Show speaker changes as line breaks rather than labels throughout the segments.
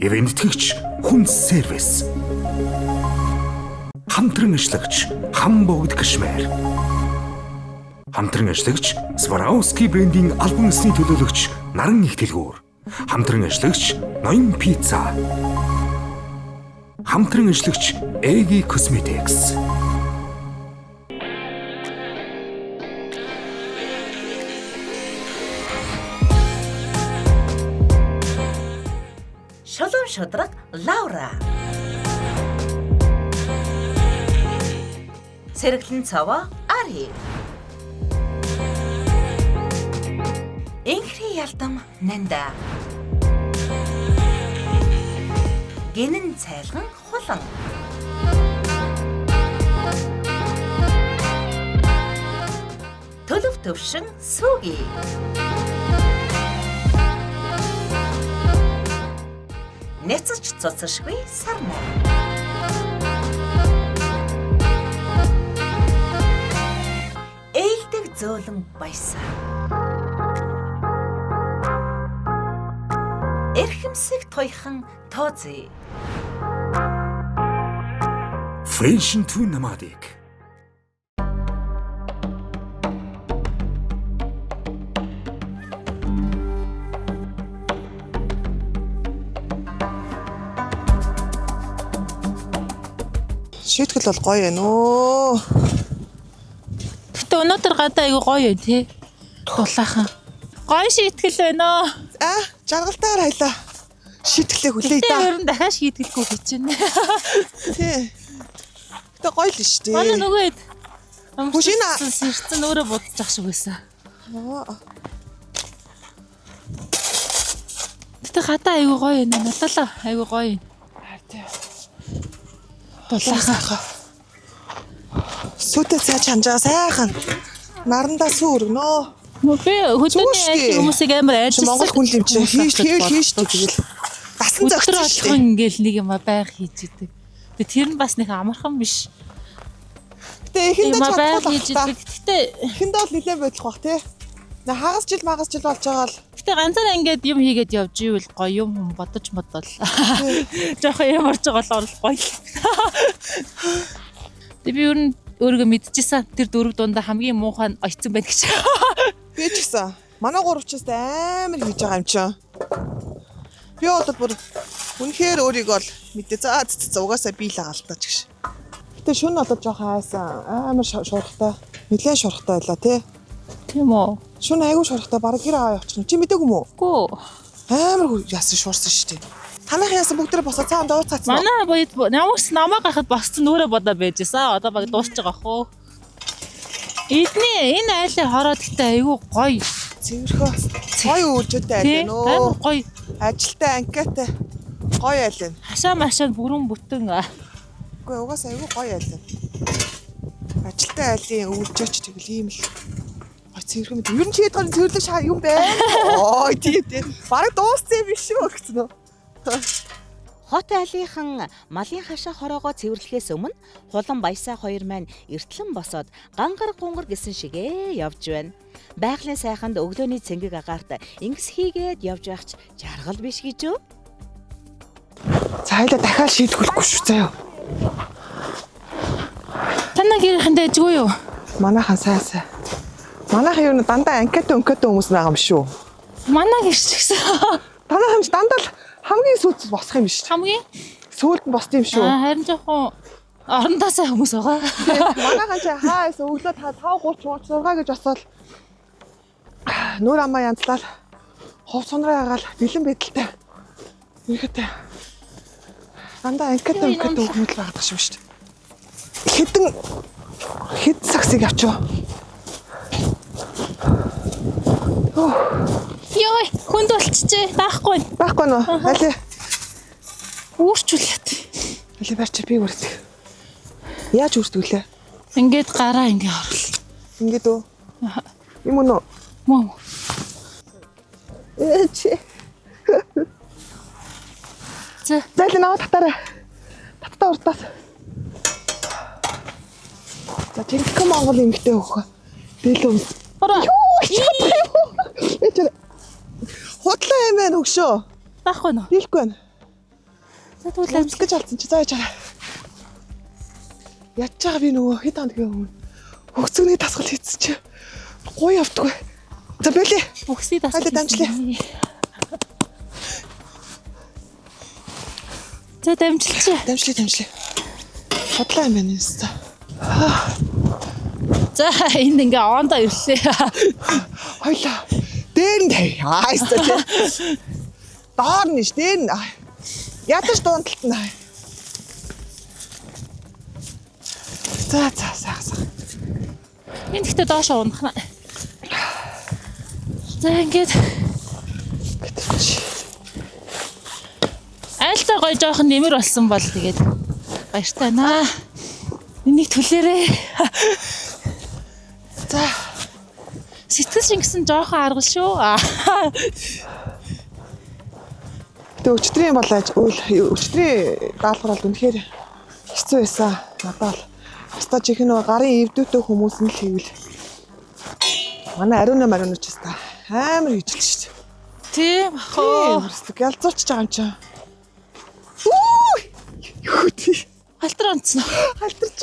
Ивент тэтгэгч Хүн сервис. Хамтран ажиллагч Хам богд Кашмир. Хамтран ажиллагч Swarovski брендийн албан ёсны төлөөлөгч Наран их дэлгүүр. Хамтран ажиллагч Ноён Пицца. Хамтран ажиллагч AG Cosmetics.
Шулуун шудраг Лаура. Сэргэлэн цовоо Ари. Инхри ялдам Нанда. Гинэн цайлган хулан. Төлөв төвшин Сүги. Няцаж цуцашгүй сарна. Ээлдэг зөөлөн баясаа. Эрхэмсэг туяхан тооцъя.
Fashion to Nomadic.
Шийтгэл бол гоё юм өө.
Гэтэ өнөөдөр гадаа айгу гоё юм тий. Дулаахан. Гоё шийтгэл байна оо.
А жаргалтайгаар хайлаа. Шийтгэлээ хүлээе
Гэтэ
да.
ер нь дахиад шийтгэлгүй хичээнэ.
Тий. Гэтэ гоё л шүү дээ.
Манай нөгөө хэд
Хүш энэ-
сэрцэн өөрөө будчих шиг байсан.
Аа,
Гэтэ гадаа айгу гоё юм. Надад л айгу гоё юм.
тий.
Дулаахан.
Сүйтэй цай чанжаа сайхан. Нарандаа сүү өргөнөө.
Би хөдөөний
Зүг шүү дээ.
айлын хүмүүсийг амар
Чи
айжсэн.
Монгол хүн л юм чи. Хийж хийвэл хийж шүү тэгэл. Дасан
Өдөр
зөгцсөн шүү
болгон
дээ.
ингээл нэг юм байг хийж идэг. Тэгээ тэр нь бас нэг амархан биш.
Гэтэ эхэндээ
Юм байг
чадахгүй
хийж
л та.
идэг. Гэтэ
Эхэндээ бол нэлээд бодлох бах тий. Нэ хагас жил магас жил болж байгаа л
Гэтэ ганцаараа ингээд юм хийгээд явж ивэл гоё юм хүн бодож модол. Жохон юм орж байгаа бол орол гоё. Тэг би ер нь өөрийгөө мэдчихсэн. Тэр дөрөв дундаа хамгийн муухай нь оёцсон байна гэж.
би ч гэсэн манай гурав ч амар хийж байгаа юм чинь. Би бол бүр үнэхээр өөрийгөө л мэдээ за за за угаасаа би л агаалтаа ч гэж. Гэтэ шөнө бол жоохон айсан амар шуурхтай. Нилээн шуурхтай байлаа тий.
Тийм үү?
Шөнө айгүй шуурхтай бараг гэр аваа явчихна. Чи мдээгүй юм уу?
Үгүй.
Амар яасан шуурсан шүү дээ. Танах яасан бүгд тэр босоо цаана дууцаацсан.
Манай боёд ямар ч намаа гахад босцсон өөрөө бодоо байжсэн. Одоо баг дуусч байгаа ах уу. Эдний энэ айлын хороо гэхдээ айгүй гоё.
Цэвэрхөө. Гоё үйлжтэй айл
Тий?
байна
Амар
өө.
гоё.
Ажилтай анкатай гоё айл байна.
Хашаа машаа бүрэн бүтэн.
Үгүй угаасаа айгүй гоё айл байна. Ажилтай айлын өвлжөөч тэгэл ийм л гой цэвэрхэн мэт. Ер нь чи хэд гарын цэвэрлэг шаа юм байна. Ой тий тий. Бараг дууссан юм биш үү гэсэн үү?
Хот айлынхан малын хашаа хороогоо цэвэрлэхээс өмнө хулан баясаа хоёр маань эртлэн босоод гангар гунгар гэсэн шигээ явж байна. Байгалийн сайханд өглөөний цэнгэг агаарт ингэс хийгээд явж байх ч жаргал биш гэж үү?
За хоёлаа дахиад шийдвэрлэхгүй шүү заяа.
Танаа гэрхэндээ ээжгүй юу?
Манайхан сайн сайн. Манайхан юу н дандаа анкета өнкета хүмүүс байгаа юм шүү.
Манай гэрч гэсэн.
Танайхан ч дандаа л хамгийн сүүлд босох юм биш.
Хамгийн
Сүүлд нь босд юм шүү.
Аа, харин жоохон орондоосаа хүмүүс байгаа.
Манайхан чи хаа эс өглөө та 5 30 36 гэж босоод нүүр амаа янзлал хов сунраа ягаал бэлэн байдалтай. Ихэт дандаа анкета
Юу
анкета
юм
өгмөд л байгаад юм шүү дээ. Хэдэн хэд саксыг авчив?
Йой, хүнд болчихжээ. Даахгүй.
Байхгүй нөө. Аль
Үүрчүүлээд.
аль барьч би үрдэг. Яаж үрдэг лээ?
Ингээд гараа ингээ орлоо.
Ингээд үү? Юм уу нөө?
Мөө.
Ээ чи.
За,
Зайлын наваа татаарай. Таттай уртаас. За жинхэнэ Монгол эмэгтэй хөхөө. Дээлээ өмс.
Хороо.
Ээ чи. Худлаа юм байна хөгшөө.
Даахгүй нөө.
Дийлэхгүй байна.
За тэгвэл
Амжих гэж алдсан чи за яж хараа. Ядж байгаа би нөгөө хэд хоногийн өмнө хөгцөгний дасгал хийсэн чи гоё явдаггүй. За бэлээ.
Бүхсий дасгал.
Хайлаа дамжлаа.
За дамжилчээ.
Дамжлаа дамжлаа. Бодлоо юм байна энэ.
За энд ингээ ондоо ирлээ.
Хоёлаа. Дээр нь тавь. Аа ёстой тий. Доор нь ш дээр нь. Ядаж дуун талд нь. За за сайхан сайхан.
Энэ гэхдээ доошоо унах нь. За ингээд
Гэтэл чи.
айлтаа гоё жоохон нэмэр болсон бол тэгээд баяртай наа. Энийг түлээрээ.
За
Сэтгэл шингэсэн жоохон аргал шүү.
Гэтэ өчтөрийн бол аж үйл өчтөрийн даалгавар бол үнэхээр хэцүү байсан. Надад бол өстой чих нөгөө гарын эвдүүтэй хүмүүс нь л хийвэл манай ариун ариун ч өстой амар хийжэл шүү дээ.
Тийм ах уу.
Тийм өсдөг ялзуурч байгаа юм чинь. Үу! Юу тий?
Халтар онцсон.
Халтарч.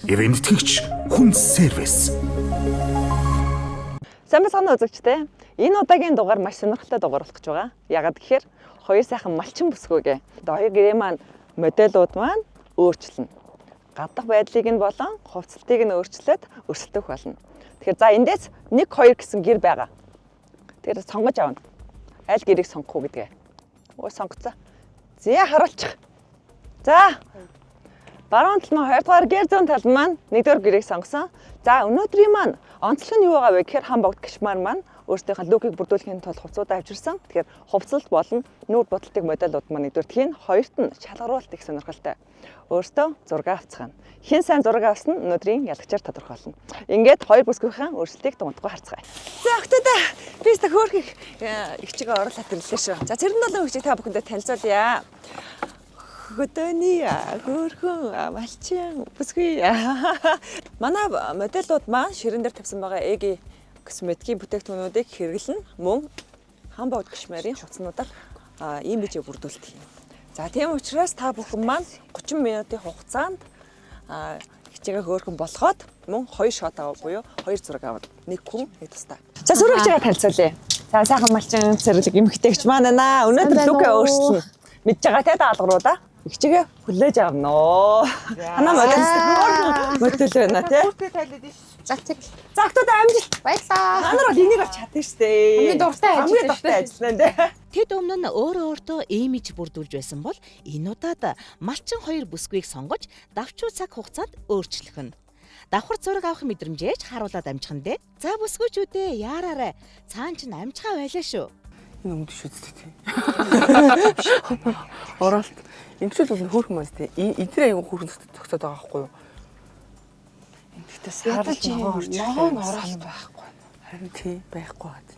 Ивент тэтгэгч хүн сервис.
Сайн байцгаана уу үзэгчдээ. Энэ удаагийн дугаар маш сонирхолтой дугаар болох гэж байгаа. Ягаад гэхээр хоёр сайхан малчин бүсгүйгээ. Одоо хоёр гэрээ маань модельууд маань өөрчлөнө. Гаднах байдлыг нь болон хувцлтыг нь өөрчлөөд өрсөлдөх болно. Тэгэхээр за эндээс 1 2 гэсэн гэр байгаа. Тэгэхээр сонгож авна. Аль гэрийг сонгох уу гэдгээ. Өө сонгоцоо. Зя харуулчих. За. Баруун тал маань 2 дугаар гэр зүүн тал маань 1 дугаар гэрийг сонгосон. За өнөөдрийн маань онцлог нь юу байгаа вэ гэхээр хан богд гişмар маань өөрсдийнхөө лүкийг бүрдүүлэхийн тулд хувцуудаа авчирсан. Тэгэхээр хувцалт болон нүүр будалтыг модельууд маань нэгдүгээр тхийн, хоёрт нь шалгаруулалт их сонирхолтой. Өөртөө зураг авцгаана. Хэн сайн зураг авсан нь өнөөдрийн ялагчаар тодорхойлно. Ингээд хоёр бүсгүйхэн өөрсдийг дундгой харцгаая. За охтуудаа би өстө хөөрхөх ихчигээ оруулаад ирлээ шүү. За цэрэн долоон хөвчийг та бүхэндээ танилцуулъя. Хөдөөний хөөрхөн малчин бүсгүй. Манай модельууд маань ширэн дээр тавьсан байгаа Эги косметикийн бүтээгдэхүүнүүдийг хэрэглэн мөн хан богд гişмэрийн хувцснуудаар имижээ бүрдүүлдэг юм. За тийм учраас та бүхэн маань 30 минутын хугацаанд хичээгээ хөөрхөн болгоод мөн 2 шот ав буюу 2 зураг авна. Нэг хүн нэг тусдаа. За сөрөг хичээгээ танилцуулъя. За сайхан малчин цэрэглэг эмхтэйгч маань байна. Өнөөдөр лүкээ өөрчилнө. Мэдж байгаа те даалгавруудаа. Ихчигээ хүлээж авноо. Ханаа модель модель байна те.
За тэг.
За охтууд амжилт.
Баярлаа.
Та нар бол энийг бол чадна шүү дээ.
Хамгийн дуртай ажил
Хамгийн дуртай ажил байна те.
Тэд өмнө нь өөрөө өөртөө имиж бүрдүүлж байсан бол энэ удаад малчин хоёр бүсгүйг сонгож давчуу цаг хугацаанд өөрчлөх нь. Давхар зураг авах мэдрэмжээж харуулад амжих нь дээ. За бүсгүйчүүдээ яараарай. Цаан чинь амжихаа байлаа шүү.
Энэ өмд шүү дээ тий. Оролт. Эмчүүл бол хөөрхөн маань тий. Эдгээр айгу хөөрхөн зогсоод байгаа байхгүй юу?
Гэтэ саарл ногоон орж
Ногоон оролт байхгүй. Харин тий байхгүй бат.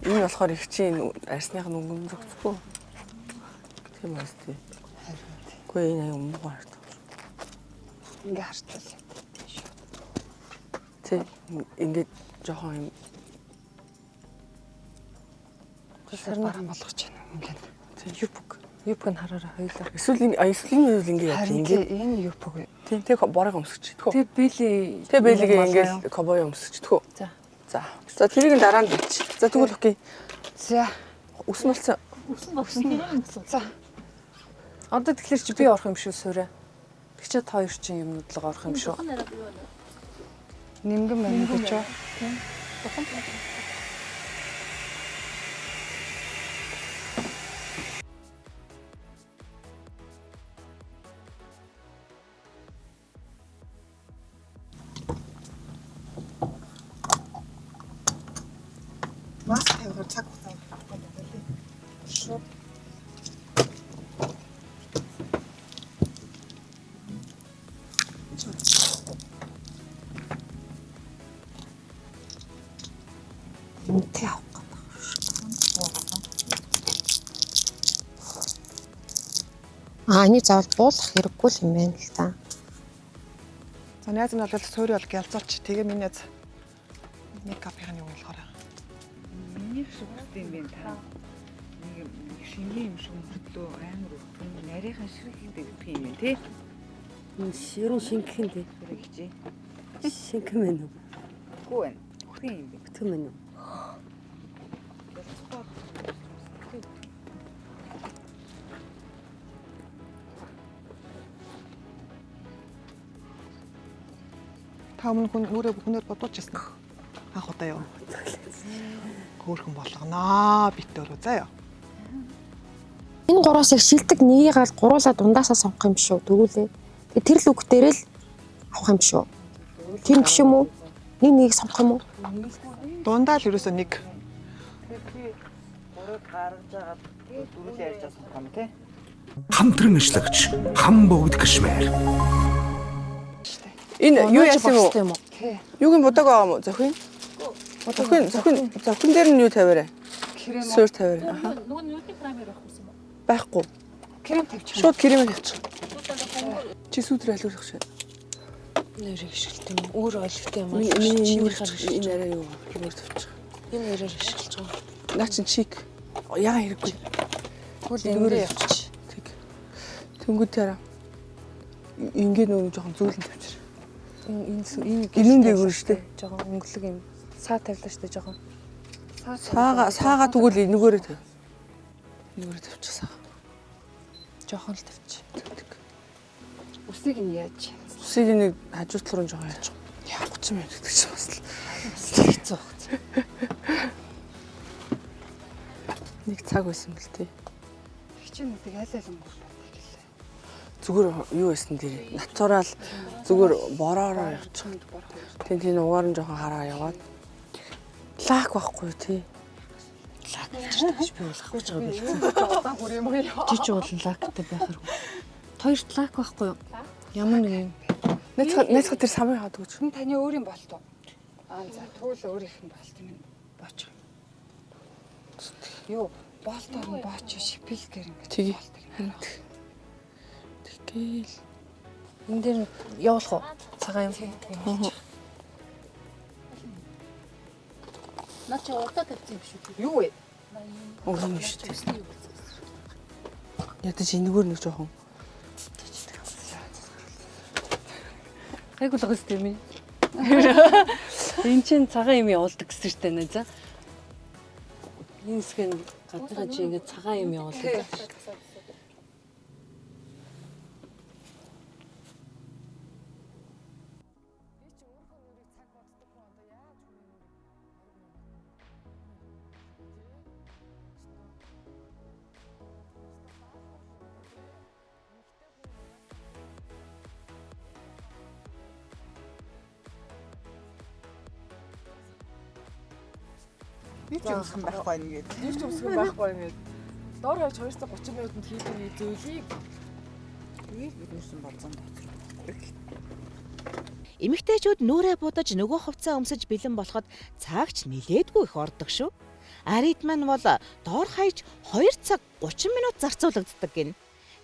Энэ болохоор их чинь арсных нь өнгөн зогсохгүй. Тийм бас тий. Үгүй энэ аюу муу харагдав.
Ингээ харчлаа.
Тий ингээд жоохон юм
Сарнараа болгож байна. Ингээд. Юпг. Юпг нь хараарай хоёулаа.
эсвэл энэ эсвэл энэ үйл ингээд яах
Харин
ингээд
тий энэ юпг.
тий тэг борыг өмсөж тхөө.
Тэг били.
Тэг бэлгээ ингээд кобой өмсөж тхөө.
За.
За. За тэрийг нь дараа нь бич. За тэгвэл окей.
За.
Үс нь болсон.
За. Одоо тэгэхээр чи би орох юм шүү суурэ. Тэгчээд хоёр чинь юмнууд л орох юм шүү. Нимгэн байна гэж юу?
Маск тавихаар цаг хугацаа авахгүй байна лээ. Шууд.
Үнтэй авах гэдэг.
Аа энийг заавал буулгах хэрэггүй л юм байна л та.
За найз нь бол суурь бол гялзуулч. Тэгээ миний найз мейкапын юм болохоор.
Миний шиг юм бэ та. Нэг юм Шингийн юм шиг мөртлөө амар өтгөн нарийнхан ширхэг өгдөг юм тий.
Ер нь шингэн тий.
Хичээ.
Шингэн мэн үү?
Үгүй байна. Өтгөн юм бэ.
Өтгөн мэн үү?
Та өмнө хүн нүрээ бүхнээр бодуулж ирсэн. Анх удаа юу? Хөөхөн болгоноо бит өөрөө заяа.
Энэ гуроос яг шилдэг нэгийг ал гуруулаа дундаасаа сонгох юм шүү. Тэгүүлээ. Тэгээ тэр л үг дээр л авах юм шүү. Тийм биш юм уу? Нэг нэгийг сонгох юм уу?
Дундаа л ерөөсөө нэг.
Гурыг гаргаж агаад дөрүл ярьж байгаа сонгох юм тий.
Хамтран ажиллагч хам богд гişмээр.
Энэ юу яасан юм уу? Юуг нь будаг байгаа юм уу? Зохин? Зохин, зохин, зохин дээр нь юу тавиарай? Крем. Суур тавиарай. Аха.
Нөгөө нүдний праймер байхгүй юм уу?
Байхгүй.
Крем тавьчих.
Шууд крем тавьчих. Чи сүүдэр алиулах шээ.
Нэрийг шилт юм. Өөр ойлгохтой юм аа.
Миний энэ арай юу? Кремээр тавьчих.
Энэ хоёроор ашиглаж байгаа.
Наа чин чик. Яа хэрэггүй.
Тэгвэл энээрээ явчих.
Тэг. Тэнгүүд тараа. Ингээ нөгөө жоохон зөөлөн тавьчих.
Энэ энэ
Энэ дээгүүр шүү дээ.
Жоохон өнгөлөг юм. Саа тавилаа шүү дээ жоохон.
Саага саага тэгвэл энэгөөрээ тавь. Энэгөөрээ тавьчих саага.
Жоохон л тавьчих.
Тэг.
Үсийг нь яаж?
Үсийг нэг хажуу тал руу жоохон яачих. Яа 30 минут гэдэг чинь бас л
хэцүү баг.
Нэг цаг байсан бэл тээ.
Хичээнүүдийг аль аль өнгөр бодох гэлээ.
Зүгээр юу байсан дээр натурал зүгээр бороороо явчих. Тэн тийм угаар нь жоохон хараа яваад. Лак байхгүй тий.
Лак авчирдаг би болохгүй ч байгаа бэлсэн. Жиж уулан лактай байх хэрэг. Хоёрт лак байхгүй юу? Ямар нэг юм.
Найцха найцха тэр самыг хаад өгч.
Энэ таны өөрийн болт уу? Аа за тэгвэл өөрийнх нь болт юм бооч. Юу болтоор нь бооч шипилгээр ингэж
Тгий. Тэгэл.
Энэ дээр явуулах уу? Цагаан юм.
Наа чи урдаа тавьсан юм шүү дээ.
Юу вэ?
Өөр юм шүү дээ. Ядаж энэгээр нэг жоохон.
Гайгүй л байгаа юм. Энд чинь цагаан юм явуулдаг гэсэн шүү дээ нэ за. Энэ хэсэг нь гадныхаа чи ингээд цагаан юм явуулдаг.
Нэг ч өмсгөн байхгүй байна гээд.
Нэг ч өмсгөн байхгүй байна гээд. Дор хаяж 2 цаг 30 минутанд хийдэг зүйлийг
Тэгээд бид нэрсэн болзон тооцроо.
Эмэгтэйчүүд нүрээ будаж нөгөө хувцас өмсөж бэлэн болоход цагч нилээдгүй их ордог шүү. Арид маань бол дор хаяж 2 цаг 30 минут зарцуулагддаг гин.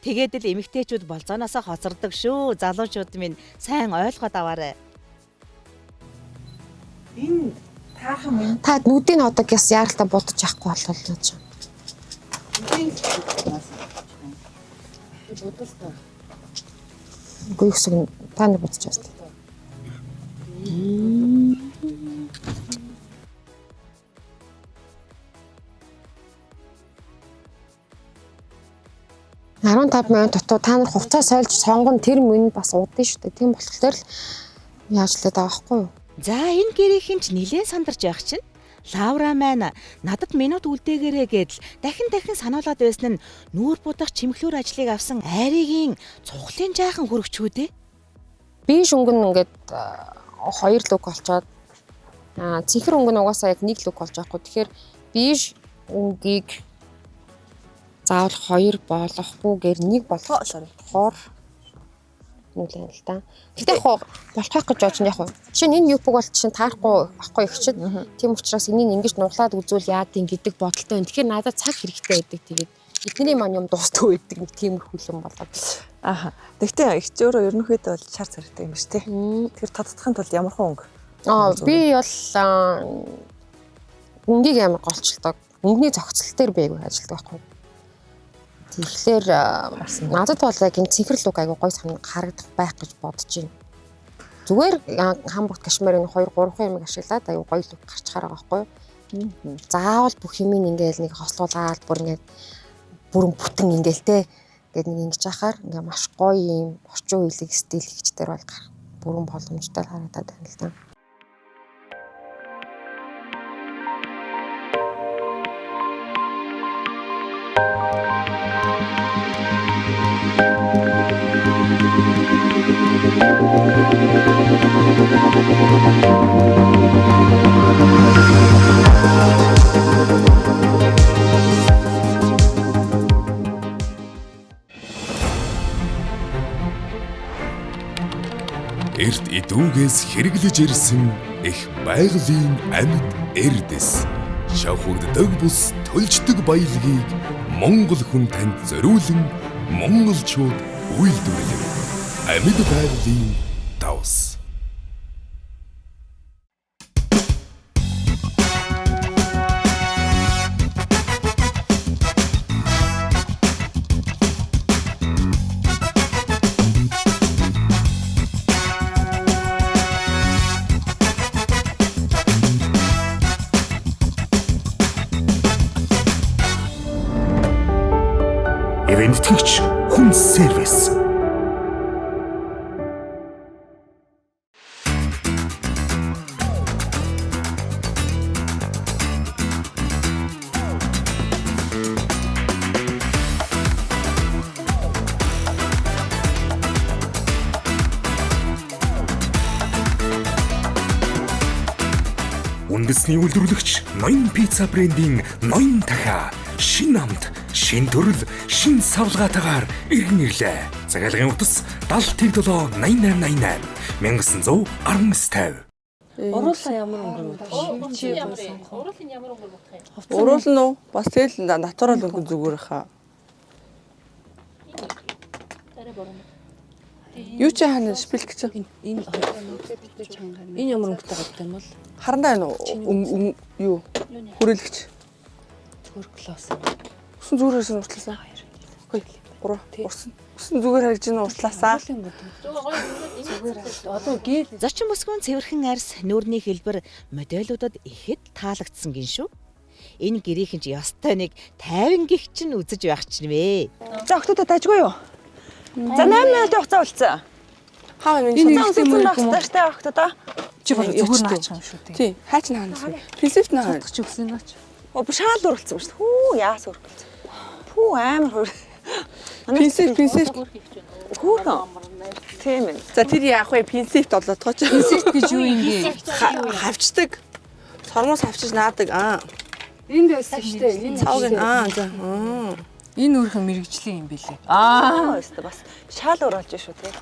Тэгээд л эмэгтэйчүүд болзооноосоо хоцордог шүү. Залуучууд минь сайн ойлгоод аваарай.
Энэ таархан минь
Та нүдийг одоо гяс яаралтай будаж явахгүй болол наа чи. Үгүй хэсэг та нар будаж байна. 15 минут дутуу та нар хувцас сольж сонгоно тэр минь бас удна шүү дээ. Тийм болохоор л яаж л байгаа байхгүй юу?
За энэ гэрийнхэн ч нилээн сандарч байх чинь. Лавра маань надад минут үлдээгээрэй гэдэл дахин дахин сануулад байсан нь нүүр будах чимхлүүр ажлыг авсан айрыгийн цухлын жаахан хөрөгчүү дээ.
Би шүнгэн ингээд хоёр лук олцоод цэнхэр өнгө нь угаасаа яг нэг лук болж байгаа хгүй. Тэгэхээр бийж өнгийг заавал хоёр болохгүйгээр нэг болохоор нүлэн л да. Гэтэ яг болох гэж бодож яг жишээ нь энэ юпг бол чинь таарахгүй байхгүй их чинь. Тийм учраас энийг ингэж нуглаад үзвэл яадын гэдэг бодолтой байна. Тэгэхээр надад цаг хэрэгтэй байдаг. Тэгээд эдний маань юм дуустдаг байдаг нэг тиймэрхүү юм болоод.
Аха. Тэгтээ их ч өөрөө ерөнхийдөө бол шар царайтай юм ба шүү дээ. Тэгэхээр татдахын тулд ямар хон өнгө?
Аа би бол өнгийг амар голчлдог. Өнгөний зохицол дээр би айгүй ажилладаг байхгүй. Тэгэхээр надад бол яг энэ цэнхэр look айгүй гоё харагдах байх гэж бодож байна. Зүгээр хамбогт кашмирын 2 3 юмыг ашиглаад айгүй гоё look гарчхаар байгаа байхгүй юу? Заавал бүх юм ингээл нэг хослуулаад бүр ингээд бүрэн бүтэн ингээл те ингээд нэг ингэж яхаар ингээ маш гоё юм орчин үеийн стил хийгчдэр бол гарах бүрэн боломжтой харагдаад байна л да.
Эрт идүүгээс хэрэглэж ирсэн их байгалийн амьд эрдэс шавхагддаг бус төлждөг баялагийг Монгол хүн танд зориулан монголчууд үйлдвэрлэв. Амьд байгалийн давс. Ивэнтгэгч хүн сервис. Үндэсний үйлдвэрлэгч Ноён пицца брендийн Ноён дахиа шин амт, шин төрөл, шин савлгаатайгаар иргэн ирлээ. Захиалгын утас 70 07 88 88 1919 50.
Уруулаа ямар өнгө вэ? Чи
ямар уруулын ямар өнгө бодох юм?
Уруул нь уу? Бас тэгэл натурал өнгө зүгээр хаа.
Арай бороо.
Юу чи хаана шпилк чи?
Энэ энэ ямар өнгөтэй гадаг юм бол?
Харандаа энэ юу? Хүрээлэгч.
Зүгээр класс.
Үсэн зүгээр харсан уртлаасаа. 2 3 урсан. Үсэн зүгээр харж ийн уртлаасаа.
Зүгээр одоо гээл
Зочин бүсгүйн цэвэрхэн арьс нүүрний хэлбэр модельудад ихэд таалагдсан гин шүү. Энэ гэрийнхэн ч ёстой нэг 50 гих чинь үзэж байх чинь вэ.
За охтуудаа тажгүй юу? За 8 минутын хугацаа үлдсэн.
Хаа минь
Энэ ихтэй мөр юм уу? Штэ охтуудаа.
Чи бүр зүгээр наачих юм шүү дээ.
Тий, хаач наана. Принципт наана.
Цутгах чи өгсөн наач.
Оо би шаал өрөлдсөн шүү дээ. Хүү яас өрөлдсөн. Пүү амар хөр.
Принцип принцип.
Хөөрхөн. Тийм ээ.
За тэр яах вэ? Принципт олоодгоо чи.
Принцип гэж юу юм бэ?
Хавчдаг. Сормоос хавчиж наадаг. Аа.
Энд байсан шүү дээ. Энэ
Цавг нь аа за.
Энэ өөрхөн мэрэгжлийн юм бэлээ.
Аа, өстө бас шаал өрөлж шүү тий.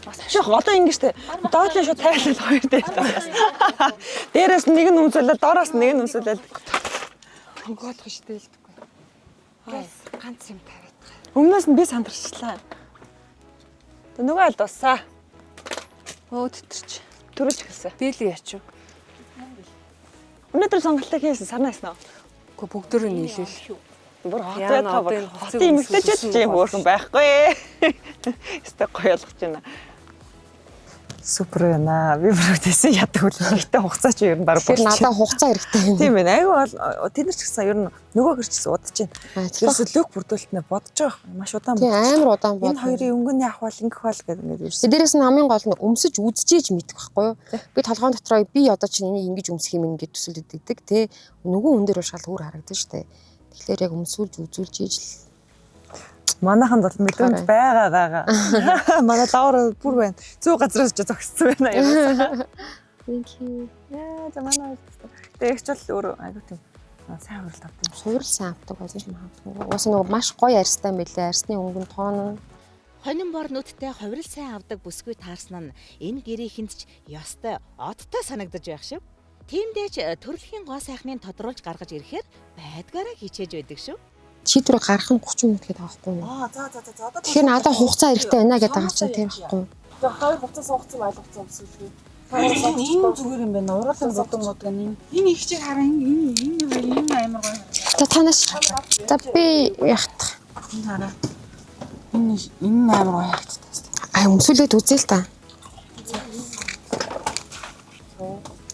Бас шох одоо ингэ штэ. Доотлын шууд тайлал хоёр дээр бас. Дээрээс нэг нь өмсөлөө, доороос нэг нь өмсөлөө.
Хөнгөлөх шүү дээ л. Ганц юм тавиад.
Өмнөөс нь би сандарчлаа. Тэ нөгөө аль дуссаа.
Өө тэтэрч.
Төрөж эхэлсэн.
Дээлээ ячив.
Өнөөдөр сонголтыг хийсэн санаа хийсэн үү?
Үгүй бүгдөө нийлээл.
Бүр хот байдаг бүр. Хотын эмэгтэйчүүд ч юм хөөрхөн байхгүй. Өстой гоё болгож байна. Супер байна. Би бүр тийсэн ядаг үл. Гэхдээ хугацаа чи ер нь баг
Тэгэхээр надад хугацаа хэрэгтэй юм.
Тийм байна. Айгүй бол тэд нар ч гэсэн ер нь нөгөө гэрчсэн удаж байна. Ерөөсө лүк бүрдүүлэлтнээ бодож байгаа. Маш удаан
Тийм амар удаан бод.
Энэ хоёрын өнгө нь явах бол ингэх бол гэдэг ингээд ерөөсө.
Дээрээс нь хамгийн гол нь өмсөж үзчихэж мэдэх байхгүй юу? Би толгойн дотроо би одоо чинь энийг ингэж өмсөх юм ингэж төсөөлөд идэг те. Нөгөө хүн дээр шал өөр харагдана штэ. Тэгэхээр яг өмсүүлж үзүүлж иж л
Манайханд бол мэдрэмж байгаа. Манай лавр бүр байна. Зүү газраас ч зогссон байна ерөөсөө.
Thank you.
Яа, за манай. Тэгээ их ч бол өөрөө айгуу тийм сайн хувирал авдаг юм шиг.
Хувирал сайн авдаг байсан юм авдаг. Угаасаа нөгөө маш гоё арьстай мэлээ. Арьсны өнгөн тоон нь
Хонин бор нүдтэй хувирал сайн авдаг бүсгүй таарсан нь энэ гэрийнхэнд ч ёстой одтой санагдаж байх шиг. Тиймдээ ч төрөлхийн гоо сайхныг тодруулж гаргаж ирэхээр байдгаараа хичээж байдаг шүү.
Шийдвэр гаргах нь 30 минут гэдэг байгаа байхгүй юу?
Аа за за за одоо
Тэгэхээр надад хугацаа хэрэгтэй байна гэдэг байгаа чинь тэр байхгүй юу?
За хоёр хугацаа сонгоцсон айл хугацаа өмсөлгүй.
Энэ зүгээр юм байна. Уруулын бодон мод гэнэ. Энэ их чиг хараа энэ энэ энэ хоёр энэ амар гоё.
За танаас за би яхах.
Энэ хараа. Энэ амар гоё харагддаг.
А өмсүүлээд үзье л та.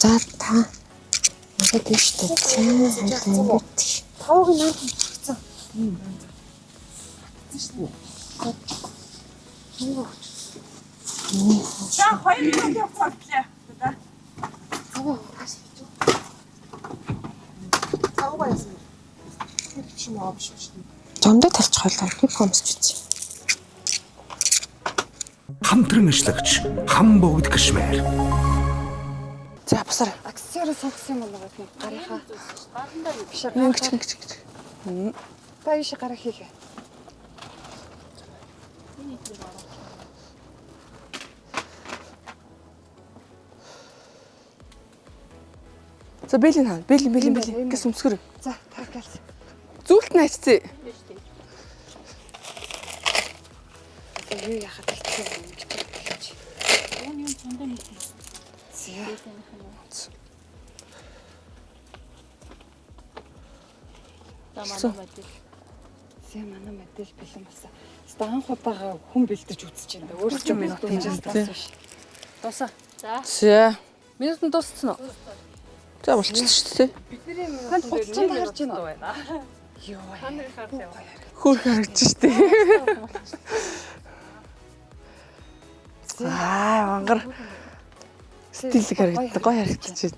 За та. Надад биш үү? За.
Тавг нь хацсан.
За 2 минут явцсан боллоо. За.
Тавга яасан бэ? Тэр биш юм аа биш биш.
Зомдоо талчих байлаа. Би өмсч үзье.
Хамтран ажиллагч хам богд кашмир.
За бусаар.
Аксессуар сонгосон юм болоо нэг гарынхаа.
Ингэж ингэж ингэж.
Та ийш гараа хийхэ.
За бэлэн хаа. Бэлэн бэлэн бэлэн. Гэс өмсгөр.
За та гэлс.
Зүйлт нь ачцээ.
Одоо юу яхад хэцүү юм гэж хэлж.
Үүн юм цундаа мэднэ.
За.
За манай модель.
За манай модель бэлэн болсон. Хэвээ анх удаага хүн бэлдэж үзэж байна да. Өөрөө ч минут хийж биш.
Дуусаа.
За.
За.
Минутанд дууссан уу?
За болчихсон шүү дээ.
Танд хутчин харж байна уу? Йоо.
Хөөх харагдаж шүү дээ. Аа, мангар стилэг харагддаг, гоё харагдаж байна.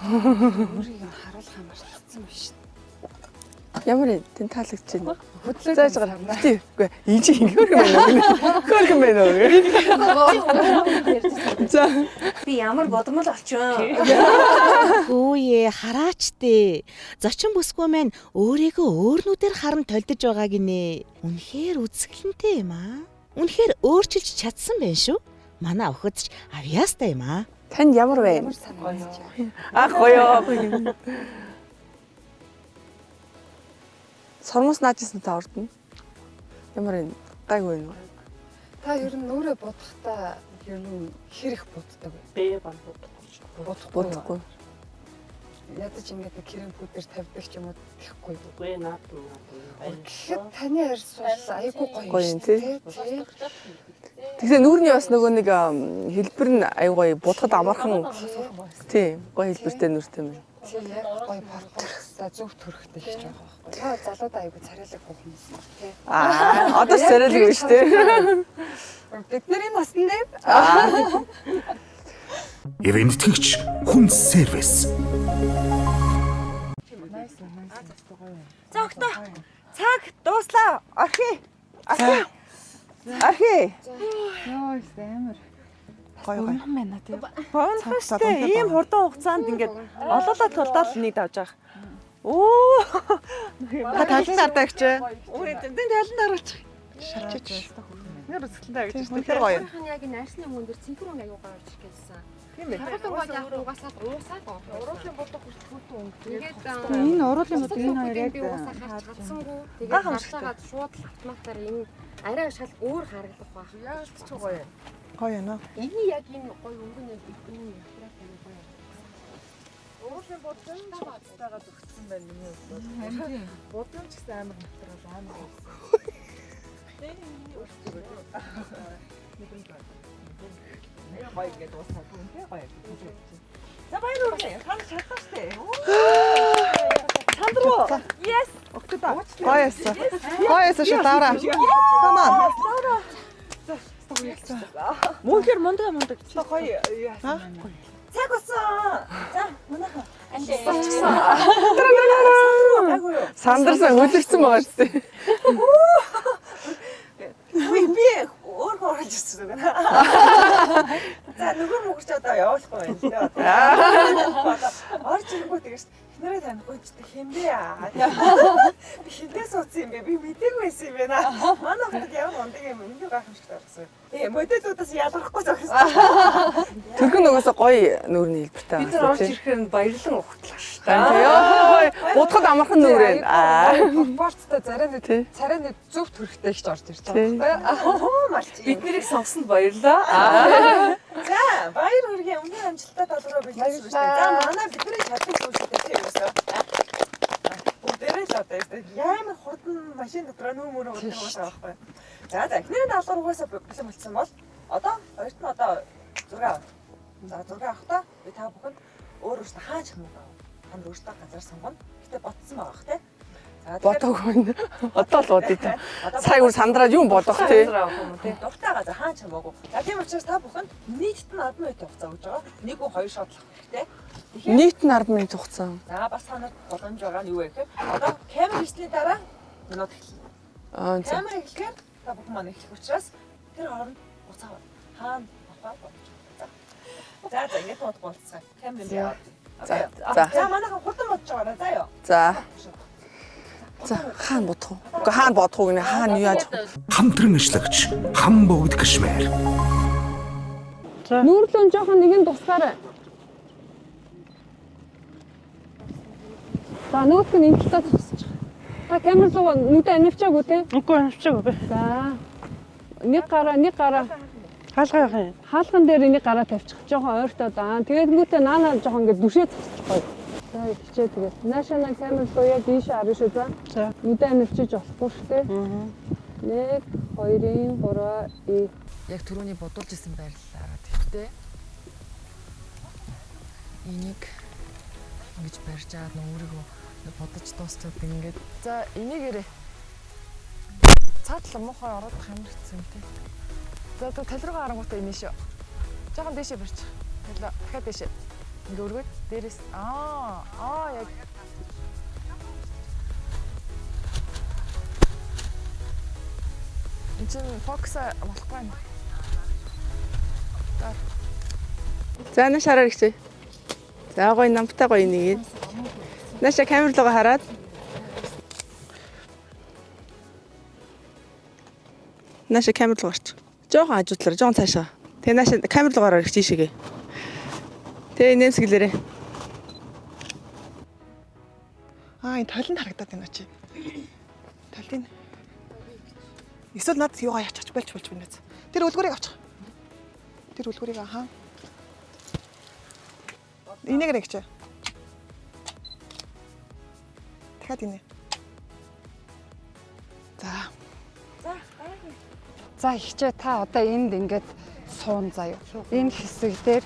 Өөрийг нь харуулах мартсан биш.
Ямар юм? Тэн таалагдж байна.
Хөдлөөд
Зааж гараа. Тий. Үгүй энэ чи хөөрхөн байна уу? Хөөрхөн байна уу? За.
Би ямар бодмол олчихоо.
Хөөе хараач дээ. Зочин бүсгүй маань өөрийгөө өөр нүдээр харан толдож байгаа гинэ. Үнэхээр үзэсгэлэнтэй юм аа. Үнэхээр өөрчилж чадсан байх шүү. Манай охид ч авьяастай юм аа.
Танд ямар вэ?
Ямар санагдаж байна?
Ах гоё. Сормоос наажсэн та ордно. Ямар юм? Гайгүй юм уу?
Та ер нь өөрөө бодохдоо ер нь хэр их боддог вэ?
Би бодохгүй.
Бодохгүй.
Бодохгүй.
Ядаж ингээд нэг крем пудр тавьдаг ч юм уу тэхгүй.
Үгүй наад наад.
Тэгэхэд таны арьс бол айгүй гоё
Гоё юм,
шүү дээ, тий?
Тэгсэн нүүрний бас нөгөө нэг хэлбэр нь аюу гоё будахад амархан. Тий, гоё хэлбэртэй нүүртэй юм байна.
Тий, яг гоё пропорцтой зөв төрхтэй хийж байгаа байхгүй. Та залуудаа айгүй царайлаг хүмүүс юм тий.
Аа, одоо ч царайлаг биш тий.
Бид нарын насн дээр
Ивент тэтгэгч хүн сервис.
За өгтөө. Цаг дууслаа. Орхи. Орхи. Орхи.
Йоо, амар.
Гоё гоё.
Богино байна тий.
Богино штэ. Ийм хурдан хугацаанд ингээд олоолаа тулдаал нэг давж байгаа. Оо.
Та талан дардаа гэж.
Үгүй тэн талан даруулчих.
Шалчиж.
Нэр үзэсгэлэнтэй гэж штэ.
Үнэхээр гоё.
Яг энэ арсны өнгөн дээр цэнхэр өнгө аюу гоё орж ирсэн.
Тийм ээ.
Тархал өнгө бол яг угаасаа уусаад байгаа.
Уруулын бодлого хүртэл хүүтэн өнгө.
Тэгээд
Энэ уруулын бодлого энэ хоёр яг
би угаасаа харж чадсангүй. Тэгээд
Гайхамшигтай.
харж байгаад шууд л автоматар энэ арай шал өөр харагдах байх.
Яг л ч гоё.
Гоё юм аа.
Энэ яг энэ гоё өнгө нь энэ ятраад аюу гоё.
Уруулын бодлого нь бодтойгоо зөгцсөн байна миний хувьд бол. Бодлого ч гэсэн амар натурал амар гоё.
Гоё ингээд дуусаад үнтэй гоё. За баяр хүргэе. Та нар чадлаа штэ. Сандруу. Yes.
Огтдоо. Гоё яасан. Гоё яасан шүү Лаура. Come on.
Мөнхөр мундаг мундаг.
Гоё яасан байна.
Цаг болсон. За манайхан.
Сандарсан хөлөрсөн байгаа шүү дээ.
Үгүй би өөр хөө орж ирсэн үг. За нөгөө мөгч одоо явуулахгүй байна л дээ. Одоо орж ирэнгүү тэгэж эхнэрээ танихгүй ч хэн бэ аа. Би хинтээ суудсан юм бэ? Би мдээгүй байсан юм байна. Манай хотод ямар ундаг юм үнэхээр гайхамшигтай болсон. Ээ модельудаас ялгархгүй зогссон.
Төрхөн нугасаа гоё нүүрний хэлбэртэй
Бид нар орж ирэхээр нь баярлан ухтлаа шүү
дээ. Йоо, будахад амархан нүүр байна. Аа.
Пропорцтой царай нэг зөв төрхтэй гэж орж ирж байгаа байхгүй.
Бид нарыг сонгосонд баярлаа.
За баяр хүргэе. Өмнө амжилттай талруу бэлдсэн шүү дээ. За манай бидний чадлыг зүйлстэй тийм юусоо. Бүгдээрээ л
л одоо ямар хурдан машин дотроо нүүр мөрөө гэдэг байгаа байхгүй. За за эхний даалгавар угаасаа бэлэн болчихсон бол одоо хоёрт нь одоо зураг авах. За зураг авахдаа би та бүхэнд өөр өөртөө хаач юм уу? Та нар өөртөө газар сонгоно. Гэтэ ботсон байгаа бах те. За
Бодоогүй байна. Одоо л бодъё та. Сая үр сандраад юм бодох тий.
Дуртай газар хаач хамаагүй. За тийм учраас та бүхэнд нийтд нь 10 минут хугацаа өгж байгаа. Нэг үү хоёр шот л хэрэгтэй.
Нийт нь 10 минут хугацаа.
За бас та нарт боломж байгаа нь юу вэ гэхээр одоо камер хийсний дараа минут эхэлнэ.
Аа за.
Камер эхлэхээр та бүхэн маань эхлэх учраас тэр хооронд буцаа хаана авах боломж. За. За за ингэж бодох болцсон. Камер юм яа.
За за.
За манайхан хурдан бодож байгаарай заа юу.
За. За хаана бодох вэ? Үгүй хаана бодох уу гинэ хаана юу яаж
Хамтран ажиллагч хам богд гişмээр.
Нүүрлэн жоохон нэгэн тусгаарай. За нөгөөх нь энэ талдаа зогсож байгаа. Та камер руу нүдэ анивчаагүй те?
Үгүй анивчаагүй би.
За. Нэг гараа, нэг гараа.
Хаалга яах юм?
Хаалган дээр энийг гараа тавьчих. Жоохон ойртоо даа. Тэгээд наана жоохон ингэ дүшээ зогсчих гоё. За хичээ тэгээд наашаа камер руу яг ийшээ харна шүү за.
За.
Нүдэ анивчиж болохгүй шүү дээ. 1 2 3 2
Яг түрүүний бодуулж исэн байрлалаараа. Тэгтээ энийг ингэж барьж аваад нөө өөрийгөө бодож дуусчаад ингээд за энийгээрээ цаатлаа муухай ороод амар хэцүү юм те. За тэг тал руугаа харангуйтаа инээ шүү. Жохон дээшээ барьчих. Талаа дахиад дээшээ. Ингээ өргөөд дээрээс аа яг энэ чинь фокус болохгүй байна.
За нааш хараар ихчээ. За гоё намтай гоё нэгээд. Нааша камер руугаа хараад. Нааша камер руу гарч. Жохон хажуудлаар, жохон цаашаа. Тэгээ нааша камер руу гараар ихчээ шигээ. Тэгээ нэмсгэлээрээ.
Аа энэ толинд харагдаад байна чи. Толин. Эсвэл над юугаа яачих болж болж байна. Тэр үлгүүрийг авчих. Тэр үлгүүрийг ахаа. Энийгээр нэгчээ. Дахиад инээ. За.
За ихчээ та одоо энд ингээд суун заяа. Энэ хэсэг дээр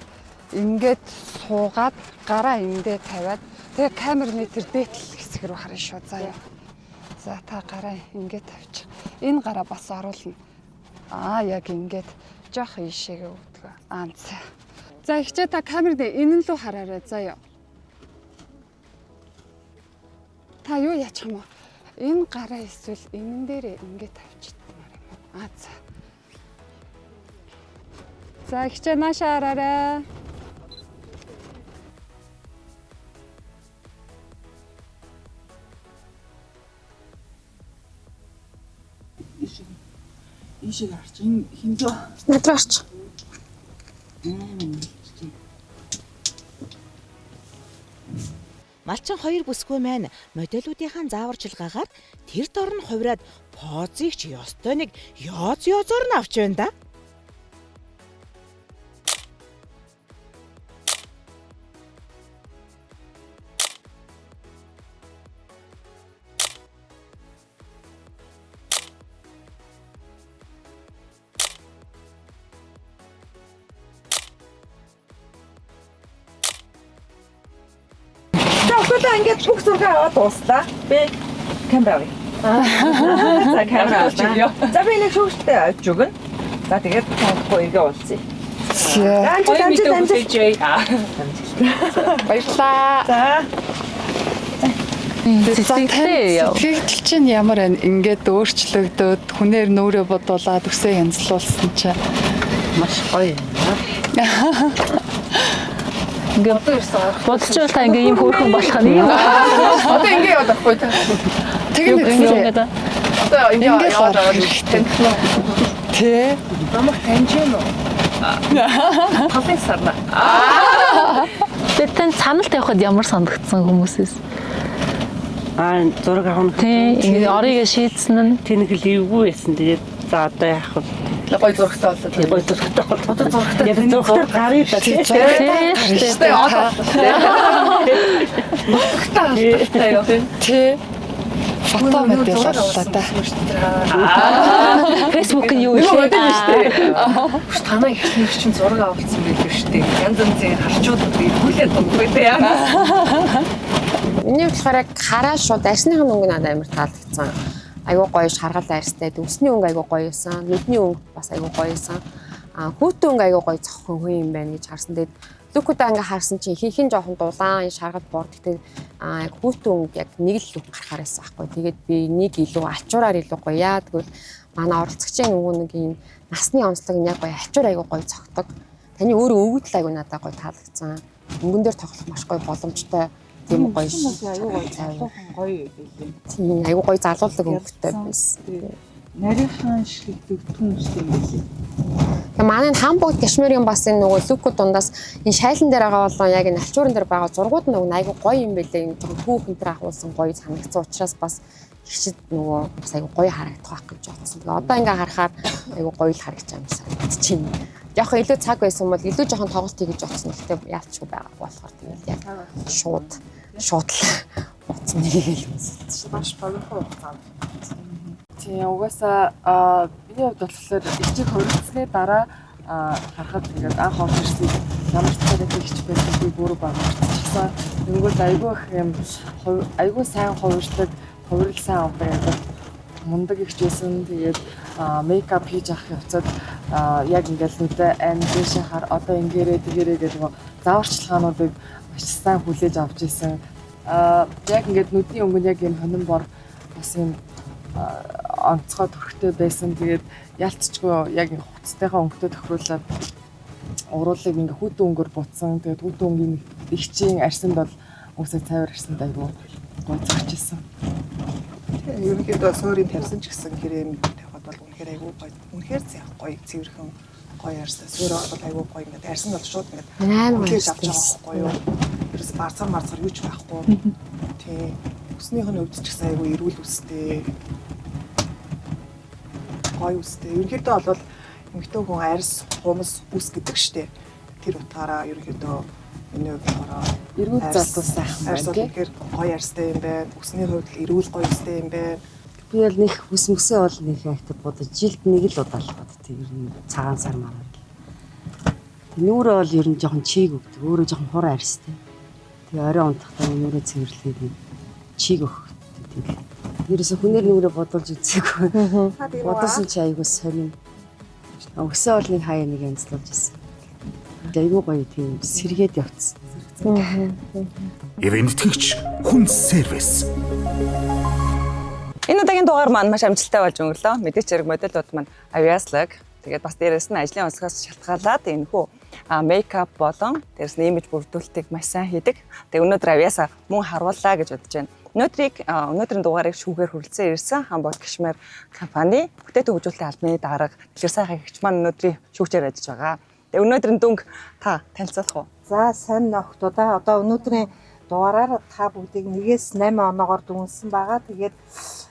ингээд суугаад гараа эндээ тавиад тэгээ камерны тэр дээдл хэсэг рүү харна шүү заяа. За та гараа ингээд тавьчих. Энэ гараа бас оруулна. Аа яг ингээд жоох ийшээгээ өвдгөө. Аа за. За ихчээ та камерны энэ лүү хараарай заяа. Та юу яачих юм бэ? Энэ гараа эсвэл энэн дээрээ ингээд тавьчихмаар юм уу? Аа за. За ихчээ наашаа хараарай.
Ийшээ гарч энэ хинзөө.
Над руу орч.
Малчин хоёр бүсгүй маань модельүүдийнхаа зааварчилгаагаар тэр дор нь хувраад позыг ч ёстой нэг ёоз ёозоор нь авч байна да.
За өглөө ингээд бүх зураг аваад дууслаа. Би камер авъя. За камер авъя. За би нэг шүүгчтэй авч өгнө. За тэгээд таахгүй эргээ уулзъя. За амжилт амжилт амжилт.
Баярлалаа.
За.
Сэтгэлтэй яв. Сэтгэл чинь ямар байна? Ингээд өөрчлөгдөөд хүнээр нүрээ бодуулаад өсөө янзлуулсан чинь
маш гоё юм.
Ингээ бодчихвол та ингээ ийм хөөрхөн болох нь юм.
Одоо ингэ яваад байхгүй та.
Тэгнэ
Ингээд
Одоо ингэ яваад аваад
хэрэгтэй. Тэ.
Намайг таньж гэнэ үү? Талын сарна.
Тэгээд тань санал тавихад ямар санагдсан хүмүүсээс?
Аа зураг авах нь
Тий, ингээ орыгээ шийдсэн нь
тэнхэл эвгүй байсан. Тэгээд за одоо яах вэ?
Гоё зурагтай боллоо.
Тий, гоё зурагтай боллоо.
Одоо зурагтай.
Яг зурагтай гарыг та тий.
Тий,
Зурагтай алдартай юу.
Тэ.
Фото модель боллоо да.
Facebook нь юу вэ?
Нэг модель шүү дээ. Танай ихнэр чинь зураг авалцсан байлгүй шүү дээ. Янз янзын харчуудад эргүүлээд өгөхгүй дээ.
Миний болохоор яг хараа шууд арсных нь өнгө надад амар таалагдсан. Айгуу гоё шаргал арьстай, үсний өнгө айгуу гоё байсан, нүдний өнгө бас айгуу гоё байсан. А хүүтэн өнгө айгуу гоё цоххон хүн юм байна гэж харсан. Тэгээд лүкүүдээ ингээ харсан чинь ихэнх нь жоохон дулаан шаргал бор. Гэхдээ а яг хүүтэн өнгө яг нэг л лүк гарахаар байсан аахгүй. Тэгээд би нэг илүү ачуураар илүү гоё яа. Тэгвэл манай оролцогчийн нөгөө нэг юм насны онцлог нь яг гоё ачуур айгуу гоё цогтөг. Таны өөрөө өвгөдөл айгуу надад гоё таалагдсан. Өнгөн дээр тоглох маш гоё боломжтой. Тийм гоё
айгуу гоё залуухан гоё байлээ.
Тийм айгуу гоё залуулдаг өнгөтэй байсан.
Нарийнхан шиг дэгтэн үстэй юм байлээ.
Тэгээ манай Хамбург Кашмирийн бас энэ нөгөө лүкүүд дундаас энэ шайлан дээр байгаа болон яг энэ альчууран дээр байгаа зургууд нөгөө айгуу гоё юм байлээ. Энэ жоохон түүх энэ төр агуулсан гоё санагдсан учраас бас ихчид нөгөө бас айгуу гоё харагдах байх гэж бодсон. Тэгээ одоо ингээ харахаар айгуу гоё л харагдаж байгаа юм санагдчихэв. Жохон илүү цаг байсан бол илүү жоохон тоглолт хийж бодсон. Гэхдээ яалчгүй байгаа болохоор тэгэл яг шууд л утсан нэгийг л үнсэлсэн.
Маш богино хугацаанд. Тийм угаасаа миний хувьд болохоор ичиг хоригдсны дараа харахад ингээд анх орж ирсэн ямар ч царайтай хич байсан би бүрүү баг мартчихсан. Тэнгүүт айгүй их юм айгүй сайн хувирдаг, хувирал сайн авдаг айгүй мундаг ихч байсан. Тэгээд мейкап хийж авах явцад яг ингээд нүдэ айн дээшээ хар одоо ингээрээ тэгэрээ гэх нөгөө зааварчилгаануудыг маш сайн хүлээж авч исэн. Яг ингээд нүдний өнгө нь яг юм хонин бор бас юм онцгой төрхтэй байсан. Тэгээд ялцчгүй яг хувцастайхаа өнгөтэй тохируулаад уруулыг ингээ хүүтэн өнгөөр буцсан. Тэгээд хүүтэн өнгийн эгчийн арсанд бол үсээ цайвар арсанд айгүй гой зогч исэн.
Ерөнхийдөө суурийн тавьсан ч гэсэн крем тавихад бол үнэхээр айгүй гоё. Үнэхээр зях гоё цэвэрхэн гоё арьстай. Суурь бол айгүй гоё ингээд арьсан бол шууд ингээд хүлээж авч байгаа байхгүй юу? Ерөөс барцаар марцаар юу ч байхгүй. Тий. Үснийх нь хувьд ч гэсэн айгүй эрүүл үстэй. Гоё үстэй. Ерөнхийдөө бол эмэгтэй хүн арьс, хумс, үс гэдэг штеп. Тэр утгаараа ерөнхийдөө миний хувьд болохоор
эрүүл залуу сайхан байна.
Арьс бол үнэхээр гоё арьстай юм байна. Үсний хувьд л эрүүл гоё үстэй юм байна.
Би бол нэг үс мөсөө бол нэг хайхтай бодож жилд нэг л удаа л боддог. Ер нь цагаан сар мараар л. Нүүрээ бол ер нь жоохон чийг өгдөг. Өөрөө жоохон хур арьстай. Тэгээ орой унтахдаа нүүрээ цэвэрлээд чийг өгдөг. Ерөөсө хүнээр нүүрээ бодуулж үзээгүй. Бодуулсан чи айгүй сонин. Өсөө бол нэг хаяа нэг янзлуулж ирсэн. Айгүй гоё тийм сэргээд явцсан.
Ивент тэгч хүн сервис.
Энэ удаагийн дугаар маань маш амжилттай болж өнгөрлөө. Мэдээч хэрэг модельууд маань авьяаслаг. Тэгээд бас дээрэс нь ажлын онцлогоос шалтгаалаад энэхүү мейкап болон дээрэс нь имиж бүрдүүлэлтийг маш сайн хийдэг. Тэгээд өнөөдөр авьяасаа мөн харууллаа гэж бодож байна. Өнөөдрийн дугаарыг шүүгээр хүрэлцэн ирсэн Хамбогд Кашмир компани бүтээгдэхүүн хөгжүүлэлтийн албаны дарга Дэлгэр сайхан хэгч маань өнөөдрийн шүүгчээр ажиллаж байгаа. Тэгээд өнөөдрийн дүнг та танилцуулах уу?
За сайн нөхдүүдээ одоо өнөөдрийн дугаараар та бүгдийг 1-ээс 8 оноогоор дүнсэн байгаа. Тэгээд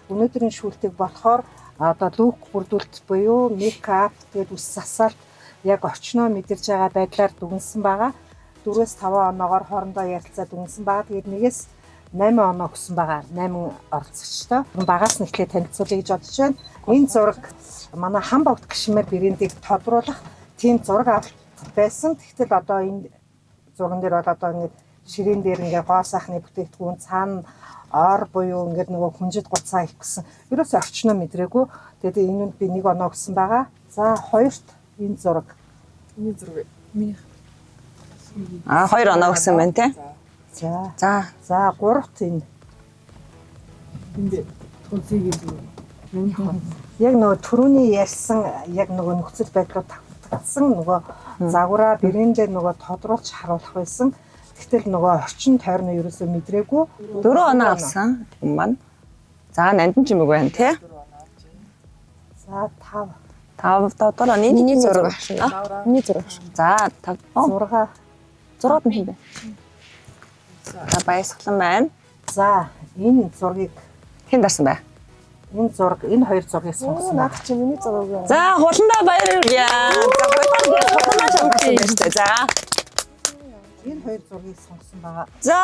өнөөдрийн шүүлтийг болохоор одоо лүк бүрдүүлэлт буюу мейкап тэгээд үс засалт яг орчноо мэдэрч байгаа байдлаар дүнсэн байгаа. 4-5 оноогоор хоорондоо ярилцаа дүнсэн байгаа. Тэгээд 1-ээс 8 оноо өгсөн байгаа. 8 оролцогчтой. Багаас нь эхлээд танилцуулъя гэж бодож байна. Энэ зураг манай Хамбогд Кашмир брендийг тодруулах тийм зураг авалт байсан. Тэгтэл одоо энэ зурган дээр бол одоо ингээд ширээн дээр ингээд гоо сайхны бүтээгдэхүүн цаана ор буюу ингээд нөгөө хүнжид гуцаа их гэсэн. Ерөөсөө орчноо мэдрээгүй. Тэгээд энэнд би нэг оноо өгсөн байгаа. За хоёрт энэ зураг.
Энэ зураг миний.
А 2 оноо өгсөн байна те.
За.
За.
За гуравт энэ.
Энд тунцгийн зураг. Миний хон.
Яг нөгөө түрүүний ярьсан яг нөгөө нөхцөл байдлаар тавигдсан нөгөө загвараа брэндээ нөгөө тодруулж харуулах байсан. Тэгтэл нөгөө орчин тойрно ерөөсөө мэдрээгүй.
4 оноо авсан юм маань. За нандин чимэг байна те.
За 5.
5 дотор
Миний зураг. Миний зураг.
За 5.
6.
6-д нь хэн бэ? За баясгалан байна.
За энэ зургийг
хэн дарсан бэ?
Энэ зураг, энэ хоёр зургийг сонгосон.
Наад чи миний зураг юм.
За хуландаа баяр хүргье. За хуландаа сонгосон байна шүү дээ. За.
Энэ хоёр зургийг сонгосон байгаа.
За.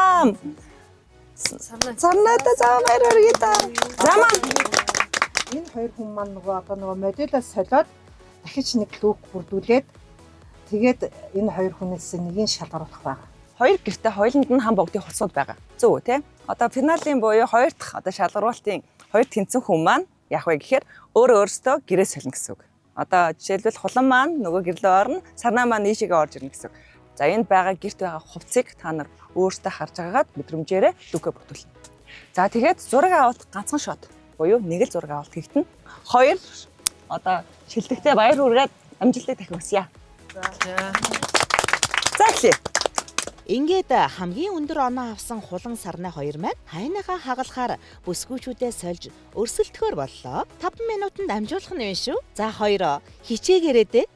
Сарнаатай за баяр хүргэе та. За маань
Энэ хоёр хүн маань нөгөө одоо нөгөө моделоо солиод дахиж нэг look бүрдүүлээд тэгээд энэ хоёр хүнээс нэгийг шалгаруулах байгаа.
Хоёр гэртээ хоёуланд нь хам богдын хувцсууд байгаа. Зөв үү те? Одоо финалийн буюу хоёр дахь одоо шалгаруулалтын хоёр тэнцэн хүн маань яах вэ гэхээр өөрөө өөрсдөө гэрээ солино гэсэн үг. Одоо жишээлбэл хулан маань нөгөө гэрлөө орно, сарнаа маань ийшээгээ орж ирнэ гэсэн үг. За энд байгаа гэрт байгаа хувцсыг та нар өөрсдөө харж байгаагаад мэдрэмжээрээ look ээ бүрдүүлнэ. За тэгээд зураг авалт ганцхан shot буюу нэг л зураг авалт хийгдэнэ. Хоёр одоо шилдэгтээ баяр хүргээд амжилтыг дахин хүсье. За эхлэе.
Ингээд хамгийн өндөр оноо авсан хулан сарнай хоёр маань хайныхаа хагалахаар бүсгүүчүүдээ сольж өрсөлдөхөөр боллоо. 5 минутанд амжуулах нь юм шүү. За хоёроо хичээгээрээ дээ.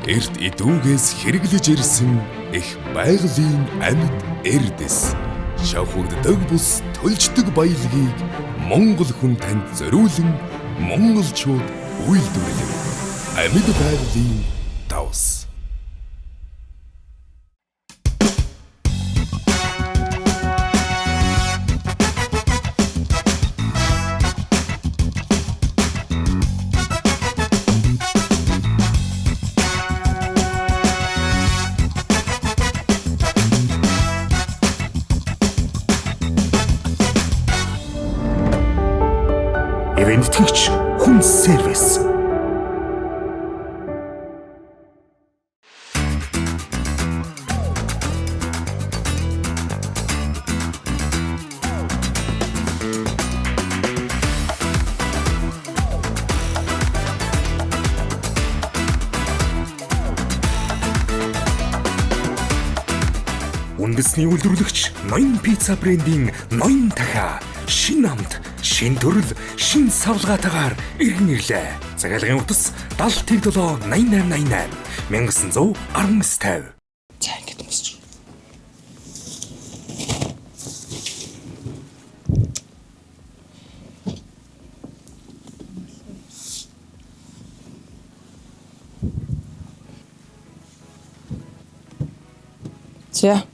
Эрт идүүгээс хэрэглэж ирсэн их байгалийн амьд эрдэс шавхагддаг бус төлждөг баялагийг Монгол хүн танд зориулан монголчууд үйлдвэрлэв. Амьд байгалийн давс. Ивэнтгэгч хүн сервис. Үндэсний үйлдвэрлэгч Ноён пицца брендийн Ноён дахиа шин амт, шин төрөл, шин савлгаатайгаар иргэн ирлээ. Захиалгын утас 70 07 88 88 1919 50.
За ингээд өмсч.
За.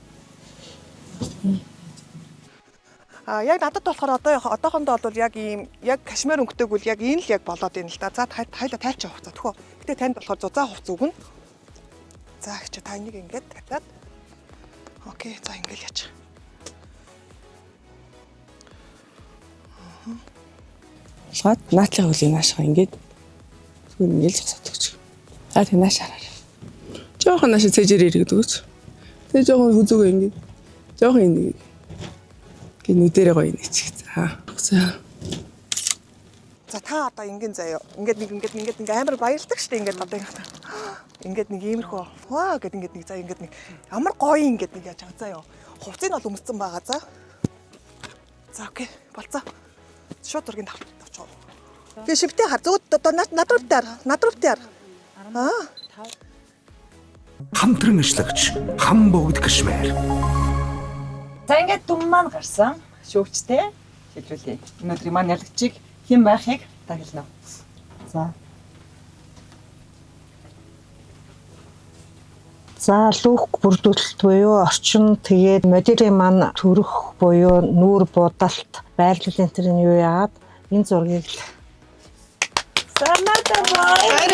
А яг надад болохоор одоо одоохондоо бол яг ийм яг кашмир өнгөтэйг үл яг энэ л яг болоод байна л да. За тайлаа тайлч явах за төхөө. Гэтэ танд болохоор зузаан хувц өгнө. За их чи та энийг ингээд тавиад. Окей, за ингээд яач.
Болгоод наадлын хөлийг наашгаа ингээд зүгээр ингээд зогсоод өгч. За тэг нааш хараарай. Жохон нааш цэжээр иргэд өгч. Тэг жохон хүзүүгээ ингээд жохон энийг гэ нүдэрээ гоё нэчих. За. За.
За та одоо ингэн заяа. Ингээд нэг ингээд ингээд ингээд амар баярлдаг штэ ингээд одоо ингээд. Ингээд нэг иймэрхүү. Ваа гэд ингээд нэг заяа ингээд нэг амар гоё ингээд нэг яаж байгаа заяа. Хувцыг нь бол өмссөн байгаа за. За окей, болцоо. Шууд зургийг тавчих. Тэгээ шивтэй хар зөв одоо над руу битэр, над руу битэр. Аа.
Хамтран ажиллагч хам богд кашмир.
За ингээд дүн маань гарсан. Шүүгчтэй шилжүүлье. Өнөөдрийн маань ялагчийг хэн байхыг та хэлнэ.
За. За look бүрдүүлэлт буюу орчин тэгээд моделийн маань төрөх буюу нүүр будалт байрлал энэ төр нь юу яагаад энэ зургийг л
Сарнаатай баяр.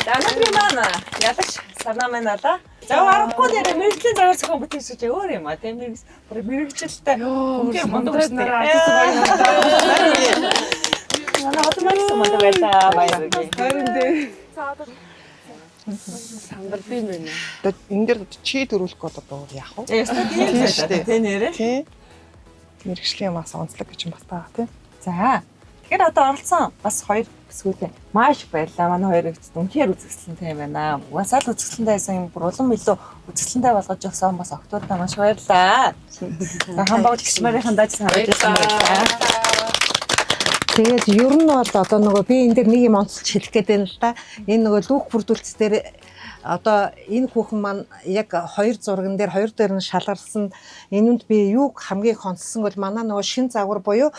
За өнөөдрийн маань ялагч сарнаа маань алаа. За аргагүй нэрэ мэрэгжлийн загвар зохион бүтээч гэж өөр юм а тийм мэрэгжилтэй үнээр мундаг шүү дээ. Манай хотын маань мундаг байлаа баяр.
Харин дээ. Сандардын байна.
Одоо энэ дээр чи төрүүлэх бол одоо яах вэ?
Ёстой тийм л байна тий нэрэ.
Тий. Мэргэжлийн бас онцлог гэж юм бас таа тий.
За. Тэгэхээр одоо оролцсон бас хоёр
Бүсгүйтэй маш их баярлалаа. Манай хоёр эгчд үнэхээр үзэсгэлэнтэй юм байна. Угаасаа л үзэсгэлэнтэй байсан юм бүр улам илүү үзэсгэлэнтэй болгож өгсөн бас октоудаа маш баярлалаа. За хамбогд гişмэрийн даж санаж баярлалаа.
Тэгээд ер нь бол одоо нөгөө би энэ дээр нэг юм онцолж хэлэх гээд байна л да. Энэ нөгөө лүүх бүрдүүлц дээр одоо энэ хүүхэн маань яг хоёр зурган дээр хоёр дээр нь шалгарсан. Энэнд би юуг хамгийн их онцлсон бол манай нөгөө шин загвар буюу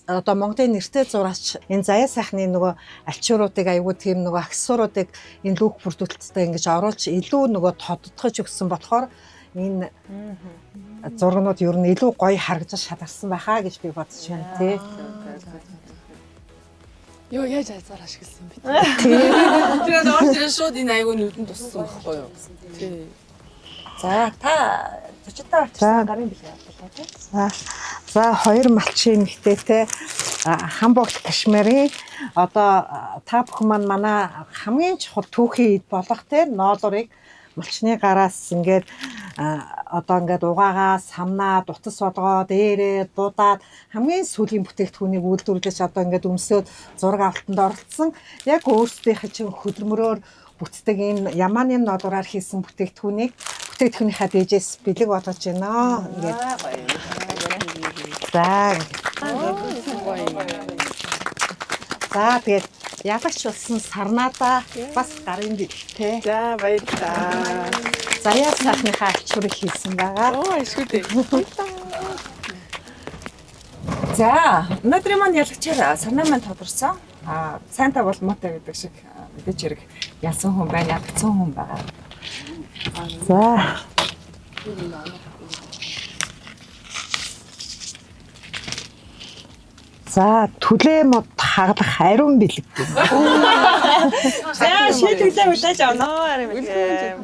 одоо Монголын нэртэй зураач энэ заяа сайхны нөгөө альчууруудыг айгүй тийм нөгөө аксессуаруудыг энэ лүүх бүрдүүлэлттэй ингэж оруулж илүү нөгөө тодтогч өгсөн болохоор энэ зургнууд ер нь илүү гоё харагдаж шалгарсан байхаа гэж би бодож байна тий.
Йоо яаж азар ашигласан бэ?
Тий.
Тэр орж ирэн шууд энэ айгүй нүдэнд туссан байхгүй юу? Тий.
За та зочдтой авчирсан гарын бэлэг авлаа тий.
За хоёр малчин эмэгтэйтэй Хамбогт Кашмирын одоо та бүхэн маань манай хамгийн чухал түүхийн эд болох те ноолуурыг малчны гараас ингээд одоо ингээд угаагаа самнаад утас болгоод ээрээд будаад хамгийн сүүлийн бүтээгдэхүүнийг үйлдвэрлэж одоо ингээд өмсөөд зураг авалтанд оролцсон яг өөрсдийнхээ чинь хөдөлмөрөөр бүтдэг энэ Яманы ноолуураар хийсэн бүтээгдэхүүнийг бүтээгдэхүүнийхээ дээжээс бэлэг болгож байна. Ингээд за за тэгээд ялагч болсон сарнаадаа бас гарын бэлэгтэй.
За баярлалаа.
Заяа сайхныхаа альчуурыг хийсэн байгаа.
Оо ашгүй дээ.
За өнөөдрийн маань ялагчаар сарнаа маань тодорсон. А сайнтай бол муутай гэдэг шиг мэдээч хэрэг ялсан хүн байна, ялагдсан хүн байгаа.
За. За түлээ мод хаглах ариун бэлэг гэнэ.
За шийдвэрлээ хүлээж авна уу ариун бэлэг.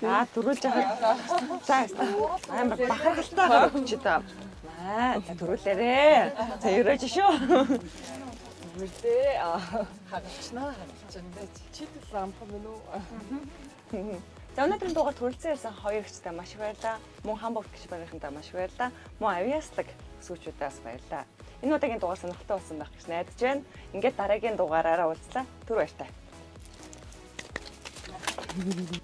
Аа дөрүүлж яхад. За амар бахархалтайгаар өгч та. Аа за дөрүүлээрээ. За ерөөж шүү.
Мөрдөө хагалчнаа хагалчна. Чидэл амхан мэн үү?
За өнөөдрийн дугаарт хүрэлцэн ирсэн хоёр эгчтэй маш их баярлалаа. Мөн Хамбогт гиш барийнхантаа маш их баярлалаа. Мөн авиаслаг өсгүүчүүдээс баярлалаа. Энэ удаагийн дугаар сонирхолтой болсон байх гэж найдаж байна. Ингээд дараагийн дугаараараа уулзлаа. Түр баяртай.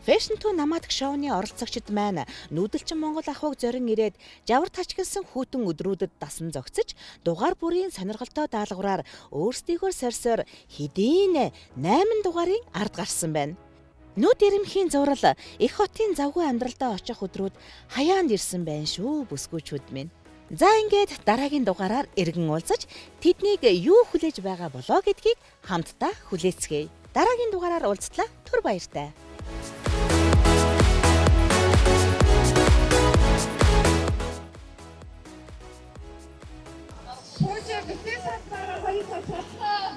Fashion to Nomadic шоуны оролцогчид маань нүүдэлчин Монгол ахуйг зорин ирээд жавар тачигласан хүйтэн өдрүүдэд дасан зогсож дугаар бүрийн сонирхолтой даалгавраар өөрсдийгөө сорьсоор хэдийн 8 дугаарын ард гарсан байна. Нүд ирэмхийн зурал их хотын завгүй амьдралдаа очих өдрүүд хаяанд ирсэн байна шүү бүсгүүчүүд минь. За ингээд дараагийн дугаараар эргэн уулзаж тэднийг юу хүлээж байгаа болоо гэдгийг хамтдаа хүлээцгээе. Дараагийн дугаараар уулзтлаа. Түр баяртай.
Хөөе, битгий сарнаа хоёр чадлаа.